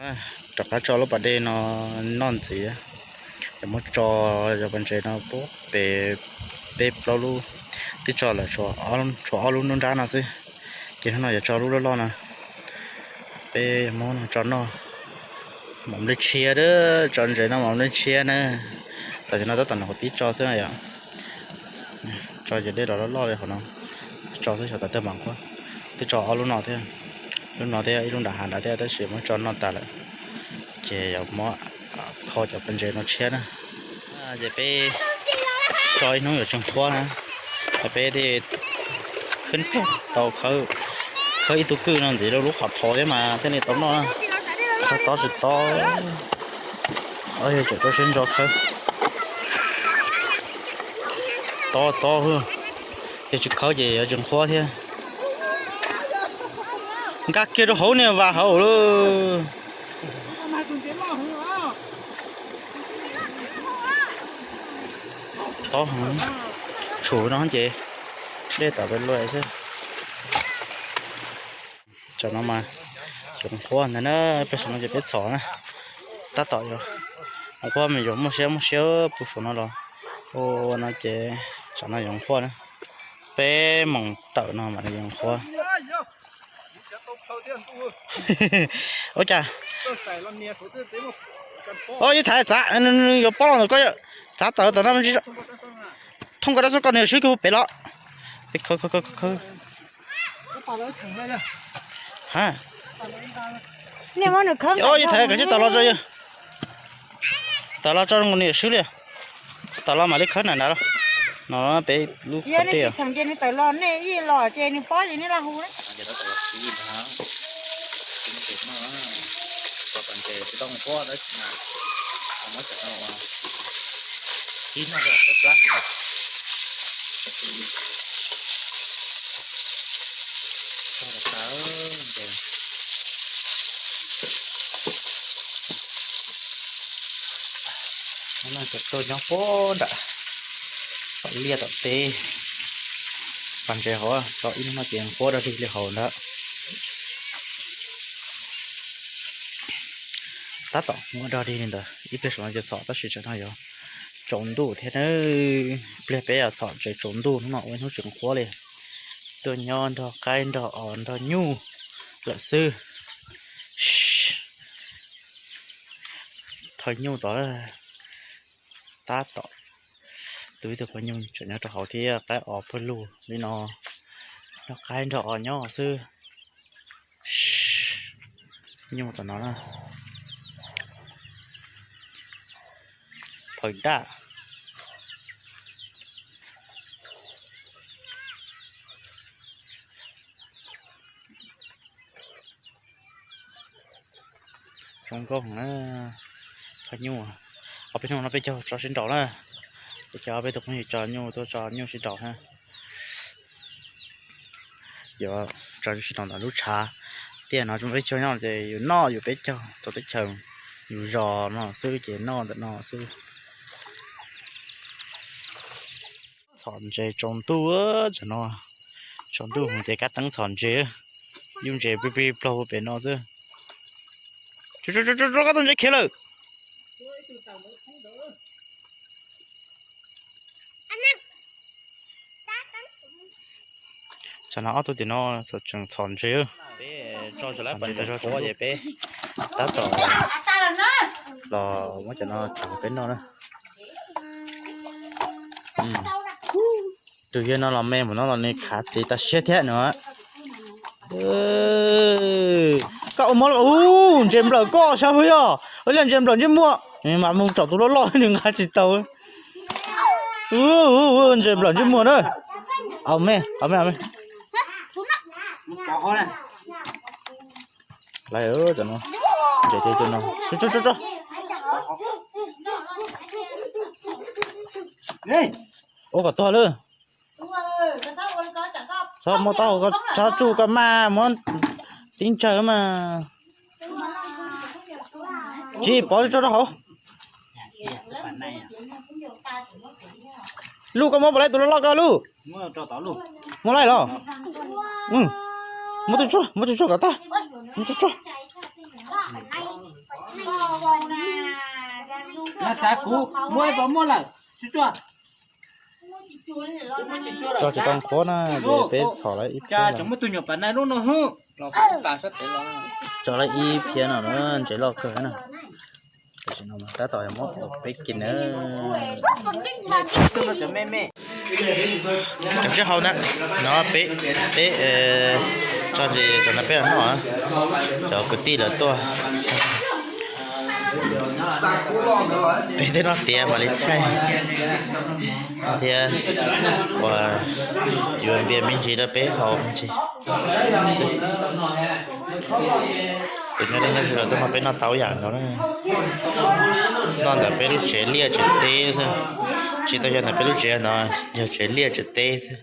Rov qab tso lub pas dej no noj ntxiv. Yuav muab tso cov pas ntses no pub pem peb plaub lub, twb tso lawm tshuav ob lub nruab nrab no xwb, ces hnub no yuav tso lub loj loj no. Peb yuav muab tso noj, mam li tshiab, tso ntses no mam li tshiab na. Tam sim no tab tom nws qhuav tib tso xwb yom. Tso ces dej los loj loj li hauv no, tso xwb xyov tas tawg mam nquab. Twb tso ob lub no thiab, lub no thiab ib lub nram hav nrad thiab, tab sis muab tso noj tas lawm, ces yuav muab kho cov pas ntses no tshiab na. Ces peb tso ib hnub yuav tsis nquab na, peb thiaj khwb tau khawb ib tug kwj no ntxiv rau lub qhov thov thiab mas thiaj li tau noj na. Khawb tob tsis tob, yog tseem rau siab ntso khawb. Tob tob, yog tsis khawb ces yuav tsis nquab thiab. Nkag kiag rau hauv niag vas hauv lawm. Tob heev, tshuav no ces dej tom peb luaj xwb. Tam no mas yuav nquab ntag na, peb saum no ces peb txhom na. Tab tom yuav nquab mas yuav muaj siab muaj siab pus saum no los. Ua no ces tam no yuav nquab na, peb moos tawm no mam li yuav nquab. Ua cas? Ib thaiv txav, yuav pob los ntawm koj, txav tawm tom no, thooj koj dab xub koj niag swb koj pem los. Ib thaiv koj sib tawm los tso, tawm los tso nws swb li. Tawm los mam li khawb nram nrad los. No peb lub qhov dej. Cov tuaj nyob puag nram tom liaj tom teb, pas ntses hauv tso ib hnub no ces nquab dog dig li hauv ntawd. Tab tom muab dog dig li ntawd, ib pliag saum no ces txhom tab sis tsam no yuav tsaus ntuj thiab na. Pliag peb yuav txhom tsev tsaus ntuj, hnub no ua ib hnub tsis nquab li. Tuaj nyob nrog qaib nrog os nrog nyuj lawm xwb. Thawj nyuj tod, tab tom tu ib tug pawg nyuj tseem nyob rau hauv thiab, qaib os pawg lug li no, nrog qaib nrog os nyob xwb. Nyuj tom no na. Phaws daj. Zoo nkauj heev na. Phaw nyuj, ob peb hnub no peb caug tso sib nraus na. Peb caug ob peb tug phooj ywg tso nyuj tuaj tso nyuj sib nraus na. Yuav tso nyuj sib nraus ntawm lub tshav. Tiam no tsis muaj peb caug nyob ces yus noj yus peb caug rau teb chaws, yus zos no xwb ces noj ntawm no xwb. Txhom ntses tsaus ntuj, tam no tsaus ntuj ces kab teeb txhom ntses, yub ntses plig plig plaug pem no xwb. Tso, tso, tso, koj tus ntses khiav lawm. Tam no ob tug tim no tseem txhom ntses. Peb tso ntses lawm, peb tab tom los muab cov no tso peb noj na. Tus yawg no los me mus no los nws khav txiv tas siab thiab no. Koj ua mob, ntses nplawm koj sab puas yog? Ua li ntses nplawm ntsej muag, mas mus tsom tus loj loj nws nqa tsis tau. Ntses nplawm ntsej muag na. Au me, au me, au me. Lawv, ntses no, tso, tso, tso. Ua kom tuag lawm. Txhob muab taub hau, txhob tsuj koj mas, muab tib ntsawg mas. Tsis pov tso rau hauv. Luj, koj muab puas laij tus loj loj koj luj? Muab laij los? Muab tus tsuag, muab tus tsuag kom tag. Muab tus tsuag. Txav kuv muab ib puas muaj lawm. Tso tsis tau qhuav na, ces peb txhom lawv ib phiab. Muab tus nyuam pas nai lub no hwb. Tso lawv ib phiab no na, ntses loj kawg na. Tam sim no tab tom muab peb kis na. Cov sib hau na, no peb, peb tso ntses rau no peb noj, cov kwv tij lawv tuaj. Peb twb noj tiav mam li thaij thiab, uas yuav npias me ntsis rau peb haus me ntsis xwb. Tus nyob deb nyob ze los tuaj mas peb noj tau yam nkaus na. Noj ntawm peb lub tsev liaj tsev teb xwb, tsis tau yog ntawm peb lub tsev no, yog tsev liaj tsev teb xwb.